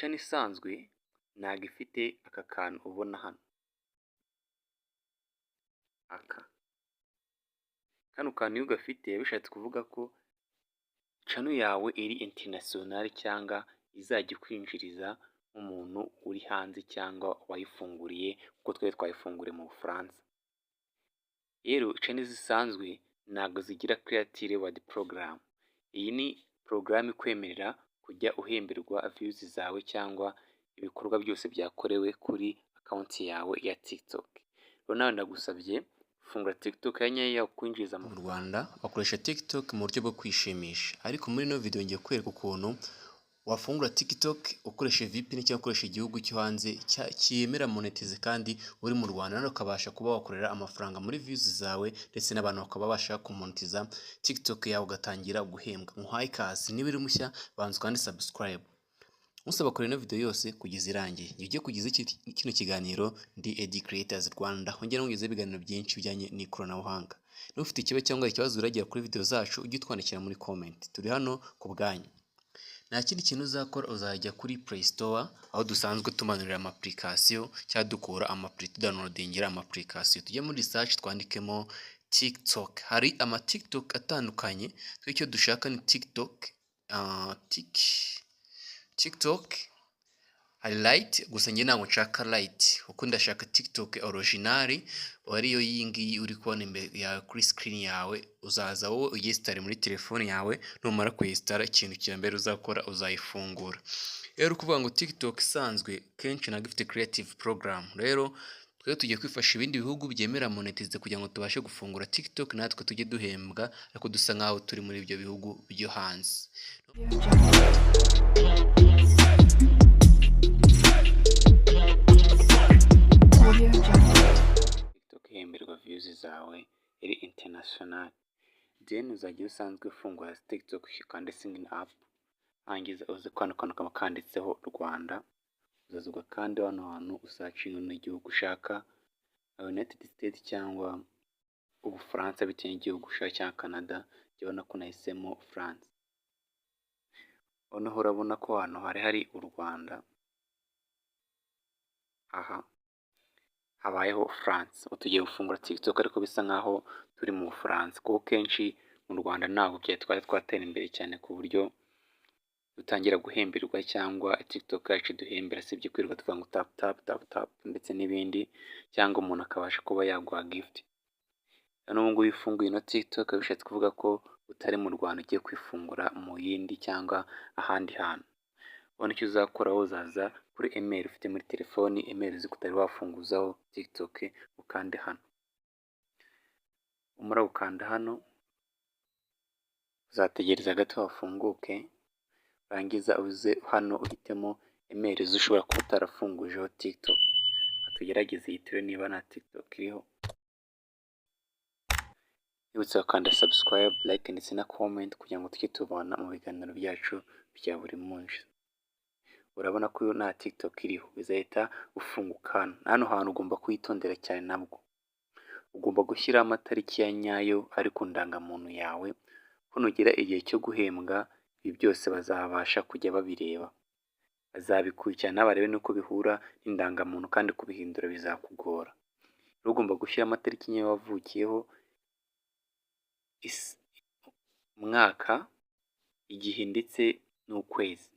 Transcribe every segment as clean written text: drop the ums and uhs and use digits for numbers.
Channel isanzwe ntabwo ifite aka kantu ubona hano. Aka kano kantu iyo ugafite bishatse kuvuga ko channel yawe iri international cyangwa izajya ikwinjiriza nk'umuntu uri hanze cyangwa wayifunguriye, kuko twari twayifunguriye mu Bufaransa. Rero channel zisanzwe ntabwo zigira Creative Reward Program. Iyi ni porogaramu ikwemerera kujya uhemberwa views zawe cyangwa ibikorwa byose byakorewe kuri account yawe ya TikTok. Rero nawe ndagusabye fungura TikTok ya nyayo yakwinjiza mu Rwanda bakoresha TikTok mu buryo bwo kwishimisha, ariko muri ino video ngiye kwereka ukuntu wafungura TikTok ukoresheje VPN cyangwa ukoresha igihugu cyo hanze cyemera monetize kandi uri mu Rwanda, nawe ukabasha kuba wakorera amafaranga muri views zawe ndetse n'abantu bakaba babasha kumonetiza TikTok yawe ugatangira guhembwa. Nkuhaye ikaze, niba uri mushya banza ukande subscribe. Nkusaba kureba ino video yose kugeza irangiye. Igihe ugiye kugeza kino kiganiro, ndi Eddy Creators Rwanda, hongera nkugezeho ibiganiro byinshi bijyanye n'ikoranabuhanga. Niba ufite ikibazo cyangwa ikibazo uragira kuri video zacu, ujye utwandikira muri comment. Turi hano ku bwanyu. Nta kindi kintu uzakora, uzajya kuri Play Store aho dusanzwe tumanurira ama application cyangwa dukura ama tudownloadingira ama application. Tujye muri search twandikemo TikTok. Hari ama TikTok atandukanye, twe icyo dushaka ni TikTok, TikTok hari Lite, gusa njye ntabwo nshaka Lite kuko ndashaka TikTok original, ariyo iyi ngiyi uri kubona imbere yawe kuri screen yawe. Uzaza wowe uyinstalle muri telefone yawe, numara kuyinstalla ikintu cya mbere uzakora uzayifungura. Rero ukuvuga ngo TikTok isanzwe kenshi ntabwo ifite creative program. Rero twe tugiye kwifashisha ibindi bihugu byemera monetize kugira ngo tubashe gufungura TikTok natwe tujye duhembwa ariko dusa nkaho turi muri ibyo bihugu byo hanze. TikTok ihemberwa views zawe iri international. Then uzajya usanzwe ufungura TikTok ukande sign up, hanyuma uze kano kantu kaba kanditseho Rwanda, uzaza ugakande hano hantu usearchinge n'igihugu ushaka, United States cyangwa Ubufaransa bitewe n'igihugu ushaka cyangwa Canada, njye urabona ko nahisemo France. Noneho urabona ko hano hari hari u Rwanda, aha habayeho France. Ubu tugiye gufungura TikTok ariko bisa nkaho turi mu Bufaransa, kuko kenshi mu Rwanda ntabwo byari twari twatera imbere cyane ku buryo dutangira guhemberwa cyangwa TikTok yacu iduhembera, sibyo kwirirwa tuvuga ngo tap tap tap tap ndetse n'ibindi, cyangwa umuntu akabasha kuba yaguha gift. N'ubu ngubu iyo ufunguye ino TikTok bishatse kuvuga ko utari mu Rwanda, ugiye kwifungura mu yindi cyangwa ahandi hantu. Ubona icyo uzakora, uzaza kuri email ufite muri telefoni, email uzi ko utari wafunguzaho TikTok, ukande hano. Umara gukanda hano uzategereza gato hafunguke, urangiza uze hano uhitemo email uzi ushobora kuba utarafungujeho TikTok. Tugerageze iyi turebe niba nta TikTok iriho. Nibutsa gukanda subscribe, like ndetse na comment kugira ngo tujye tubana mu biganiro byacu bya buri munsi. Urabona ko nta TikTok iriho, bizahita ufunguka hano. Hano hantu ugomba kuhitondera cyane nabwo. Ugomba gushyiraho amatariki ya nyayo ari ku ndangamuntu yawe, ko nugera igihe cyo guhembwa ibi byose bazabasha kujya babireba. Bazabikurikirana barebe n'uko bihura n'indangamuntu, kandi kubihindura bizakugora. Rero ugomba gushyiraho amatariki nyayo wavukiyeho, umwaka, igihe ndetse n'ukwezi,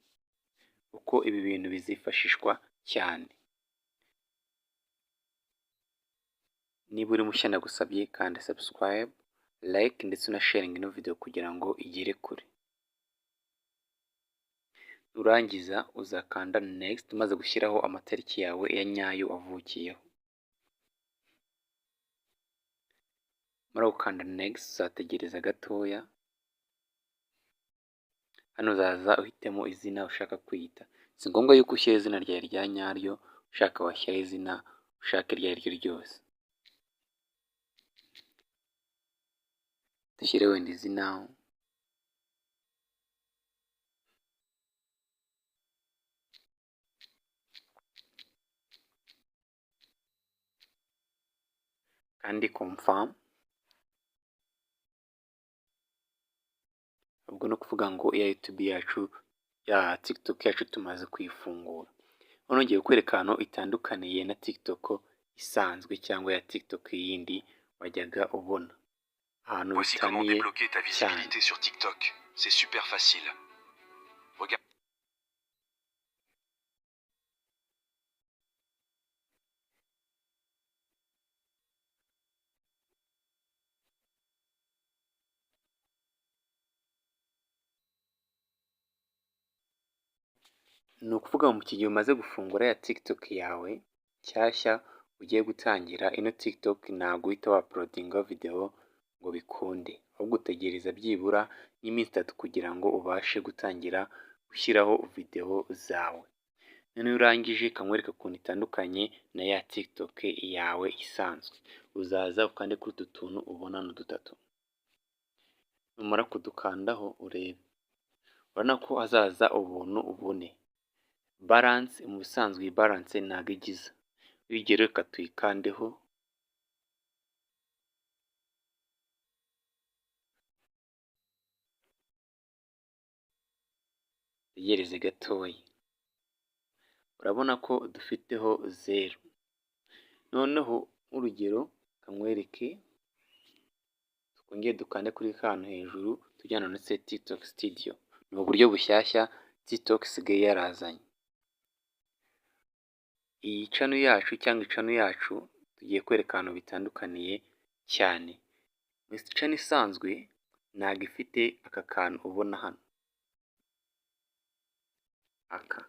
kuko ibi bintu bizifashishwa cyane. Niba uri mushya ndagusabye kanda subscribe, like ndetse unasharinge ino video kugira ngo igere kure. Nurangiza uzakanda next umaze gushyiraho amatariki yawe ya nyayo wavukiyeho. Numara gukanda next uzategereza gatoya, hano uzaza uhitemo izina ushaka kwiyita. Si ngombwa yuko ushyira izina ryawe rya nyaryo, ushaka washyiraho izina ushaka iryo ari ryo ryose. Dushyire wenda izina kandi confirm. Ubwo ni ukuvuga ngo ya YouTube yacu Ya TikTok yacu tumaze kuyifungura. Noneho ngiye kukwereka ahantu itandukaniye na TikTok isanzwe cyangwa ya TikTok yindi wajyaga ubona. Ahantu Voici comment bitaniye débloquer ta cyane. Visibilité sur TikTok. C'est super facile. Regarde. Ni ukuvuga ngo mu gihe umaze gufungura ya TikTok yawe nshyashya ugiye gutangira ino TikTok, ntabwo uhita wa-uploadingaho video ngo bikunde, ahubwo utegereza byibura nk'iminsi 3 kugira ngo ubashe gutangira gushyiraho video zawe. Noneho iyo urangije, kamwereka ukuntu itandukanye na ya TikTok yawe isanzwe. Uzaza ukande kuri utu tuntu ubona hano dutatu, numara kudukandaho urebe, urabona ko hazaza ubuntu bune. Balance, mu busanzwe iyi balance ntabwo ijya iza, iyo reka tuyikandeho. Tegereze gatoya, urabona ko dufiteho 0. Noneho nk'urugero kamwereke, twongere dukande kuri kano hejuru tujya ahantu handitse TikTok Studio. Ni uburyo bushyashya TikTok isigaye yarazanye. Iyi channel yacu cyangwa i channel yacu tugiye kwereka ahantu bitandukaniye cyane. Channel isanzwe ntabwo ifite aka kantu ubona hano. Aka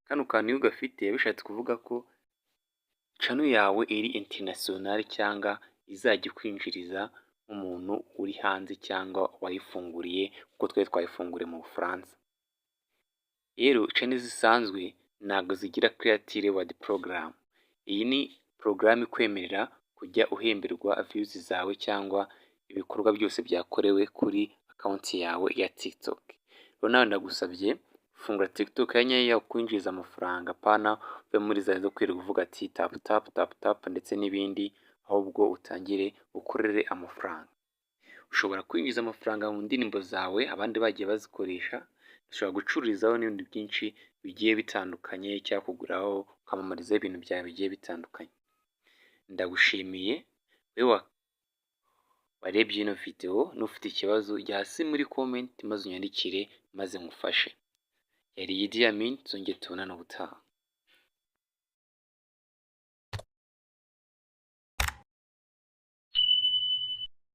kano kantu iyo ugafite bishatse kuvuga ko channel yawe iri international cyangwa izajya ikwinjiriza nk'umuntu uri hanze cyangwa wayifunguriye, kuko twari twayifunguriye mu Bufaransa. Rero channel zisanzwe ntabwo zigira Creator Reward Program. Iyi ni porogaramu ikwemerera kujya uhemberwa views zawe cyangwa ibikorwa byose byakorewe kuri account yawe ya TikTok. Rero nawe ndagusabye, fungura TikTok ya nyayo yakwinjiriza amafaranga, apana uve muri za zo kwirirwa uvuga ati tap tap tap tap ndetse n'ibindi, ahubwo utangire ukorere amafaranga. Ushobora kwinjiza amafaranga mu ndirimbo zawe abandi bagiye bazikoresha, ushobora gucururizaho n'ibindi byinshi bigiye bitandukanye, cyangwa kuguraho ukamamarizaho ibintu byawe bigiye bitandukanye. Ndagushimiye wowe warebye ino video, n'ufite ikibazo jya hasi muri comment maze unyandikire maze ngufashe. Yari Idi Amin, tuzongere tubonane ubutaha.